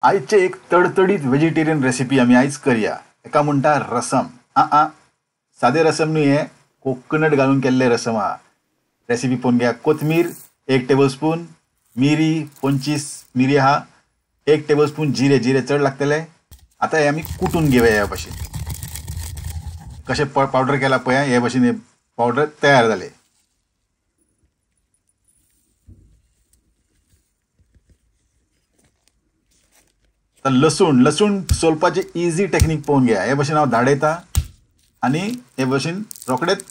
आयचे एक तडतडीत vegetarian recipe आमी आयज करया. एका म्हणटा रसम. आ सादे रसम न्हय, हे कोकोनट घालून केल्ले रसम आहा. रेसिपी पळोवन घ्या. कोथमीर 1 टेबलस्पून, मिरी 25 मिरी आहा, 1 टेबलस्पून जिरे, जिरे चड लागतले. आतां हे आमी कुटून घेवया. ह्या भशेन कशें पावडर केला पळया, हे भशेन हे पावडर तयार जाले. आतां लसूण, लसूण सोलपाची इजी टेक्नीक पळोवन घेया. हे भशेन हांव धाडयता आनी हे भशेन रोखडेच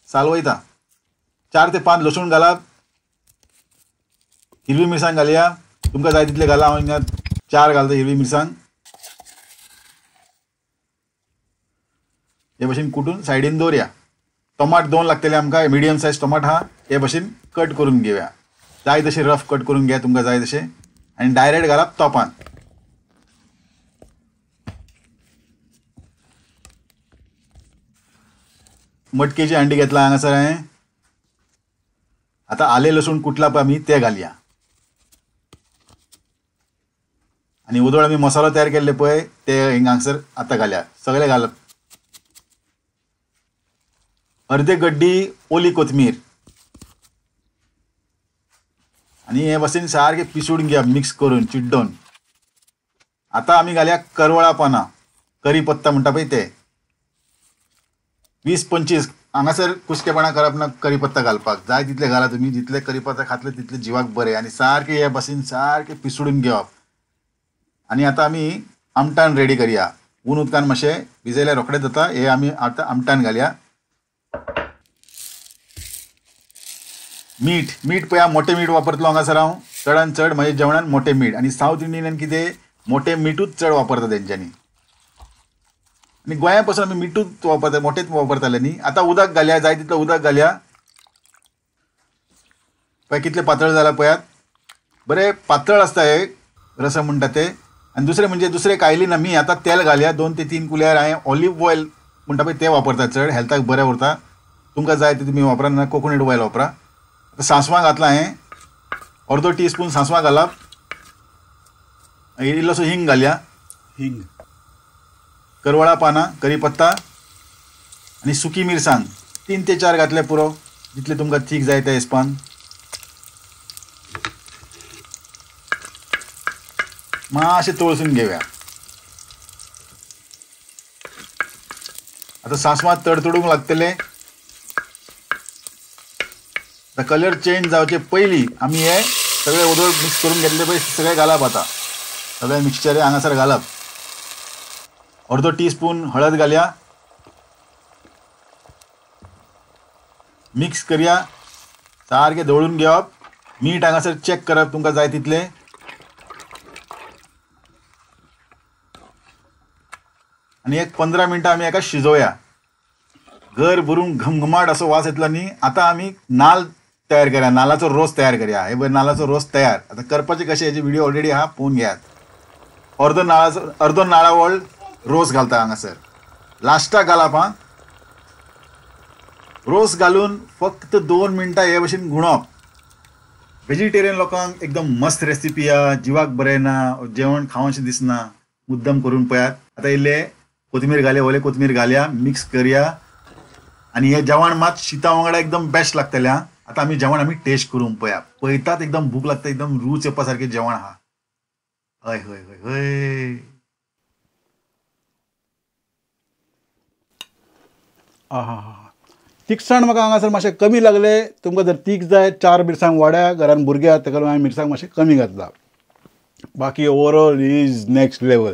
सालवयता. 4 ते 5 लसूण घालात, हिरवी मिरसांग घालया, तुमकां जाय तितले घाला. हांव हिंगा 4 घालता हिरवी मिरसांग. हे भशेन कुटून सायडीन दवरया. टोमाट 2 लागतले आमकां, मिडियम सायज टोमाट आहा. हे भशेन कट करून घेवया, जाय तशें रफ कट करून घेया तुमकां जाय तशें, आनी डायरेक्ट घालप तोपान. मटकेची हांडी घेतला हांगासर हांवें. आतां आलें लसूण कुटला पळय आमी ते घालया, आनी उदळ आमी मसालो तयार केल्ले पळय ते हांगासर आतां घालया. सगळे घालप. अर्दे गड्डी ओली कोथमीर, आनी हे भशेन सारकें पिसून घेवप मिक्स करून चिड्डोवन. आतां आमी घालया करवळा पानां, करी पत्ता म्हणटा पळय ते 20-25. हांगासर कुसकेपणां करप ना करी पत्ता घालपाक, जाय तितले घाला तुमी, जितले करी पत्ता खातले तितले जिवाक बरें. आनी सारकें हे भशेन सारकें पिसडून घेवप. आनी आतां आमी आमटान रेडी करया. ऊन उदकान मातशें भिजयल्यार रोखडें जाता. हे आमी आतां आमटान घालया. मीठ, मीठ पळया मोटें मीठ वापरतलो हांगासर हांव चडान चड म्हज्या जेवणान मोटें मीठ. आनी सावथ इंडियन कितें मोटें मिठूच चड वापरता तेंच्यांनी, आनी गोंया पासून आमी मिठूच वापरता, मोटेंच वापरताले न्ही. आतां उदक घालया, जाय तितलें उदक घालया. पळय कितलें पातळ जालां पळयात, बरें पातळ आसता हे रसम म्हणटा ते. आनी दुसरें म्हणजे दुसरें कायलीन आमी आतां तेल घालया 2 ते 3 कुल्यार. हांवें ऑलिव्ह ऑयल म्हणटा पळय तें वापरता, चड हेल्थाक बरें उरता. तुमकां जाय तें तुमी वापरा, ना कोकोनट ऑयल वापरा. आतां सांसवां घातलां हांवें, अर्दो टीस्पून सांसवां घालप, मागीर इल्लोसो हिंग घालया, हिंग, करवळा पानां, करी पत्ता आनी सुकी मिरसांग 3 ते 4 घातले पुरो, जितले तुमकां थीक जाय त्या हिसपान. मातशें तळसून घेवया. आतां सांसवां तडतडूंक लागतले. आतां कलर चेंज जावचे पयलीं आमी हे सगळे उदक मिक्स करून घेतले पळय सगळे घालप. आतां सगळे मिक्सचर हांगासर घालप. अर्दो टीस्पून हळद घालया, मिक्स करया, सारकें दवळून घेवप. मीठ हांगासर चॅक करप तुमकां जाय तितलें. आनी एक 15 मिनटां आमी हेका शिजोवया. घर भरून घमघमाट असो वास येतलो न्ही. आतां आमी नाल तयार करया, नालाचो रोस तयार करया. हे पळय नालाचो रोस तयार. आतां करपाचें कशें हेजे व्हिडियो ऑलरेडी आहा, पळोवन घेयात. अर्दो नाळावळ रोस घालता हांगासर, लास्टाक घालप. हा रोस घालून फक्त 2 मिनटां हे भशेन गुणप. वेजिटेरियन लोकांक एकदम मस्त रेसिपी आहा, जिवाक बरें ना, जेवण खावंशें दिसना, मुद्दम करून पळयात. आतां इल्ले कोथमीर घालया, ओले कोथमीर घालया, मिक्स करया. आनी हें जेवण मात शिता वांगडा एकदम बेस्ट लागतलें. आं आतां आमी जेवण आमी टेस्ट करून पळया. पळयतात एकदम भूक लागता, एकदम रूच येवपा सारकें जेवण आहा. हय हय हय हय. आहा, तिखसाण म्हाका हांगासर मातशें कमी लागलें. तुमकां जर तीख जाय 4 मिरसांग वाड्या, घरान भुरगे आहा ताका लागून हांवें मिरसांग मातशें कमी घातला. बाकी ओवरऑल is next level.